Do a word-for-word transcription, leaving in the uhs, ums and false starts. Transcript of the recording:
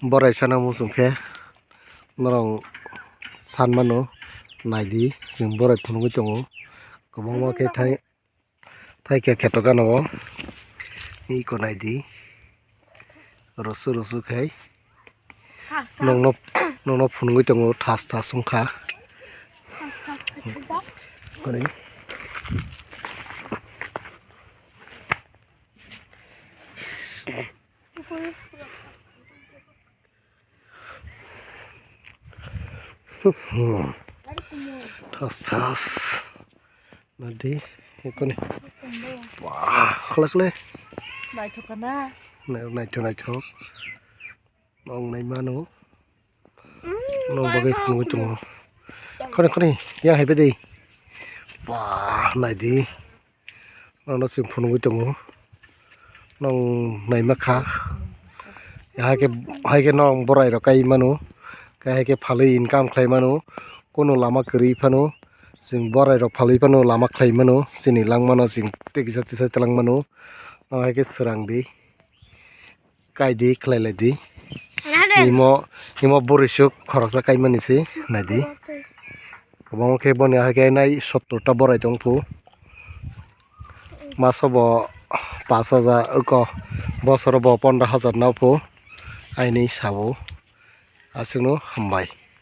Borai sana muchung khe norok san mano, naidi, chwng borai phunugwi tongo, kwbangma khe thai. Tei khe kheto gana o iko naidi, rosu rosu khai nongno, nongno phunugwi tongo, thas thas wngkha. Kori. Thas thas. Nadi, ekoni. Wah, khlak le. Naithok kana? Nai-, naithok, naithok. Nong nai mano. Nong bagwi phunugwi tongo. Khoni, khoni, yang hai bedi. Wah, naidi. Nono chwng phunugwi tongo. Nong naima kha. Hai khe, hai khe nong borai rok kai mano. Khe hai khe phalwi income khlai mano. Kuno lama kwrwi phano chwng borai rok phalwi phano lama khlai mano. Chini lang mano chwng tei kisa tisa tlang mano. Nong hai khe swrang di. Kai di, khlai lai di. Imo, imo bwrwi suk khoroksa kai mani se, nai di. Kwbangma khe boni hai khe nai sottor ta borai tong phu. Maso bo pash hajar, oko bosoro bo pondro hajar na phu. Aini sabo. Aswkno hambai.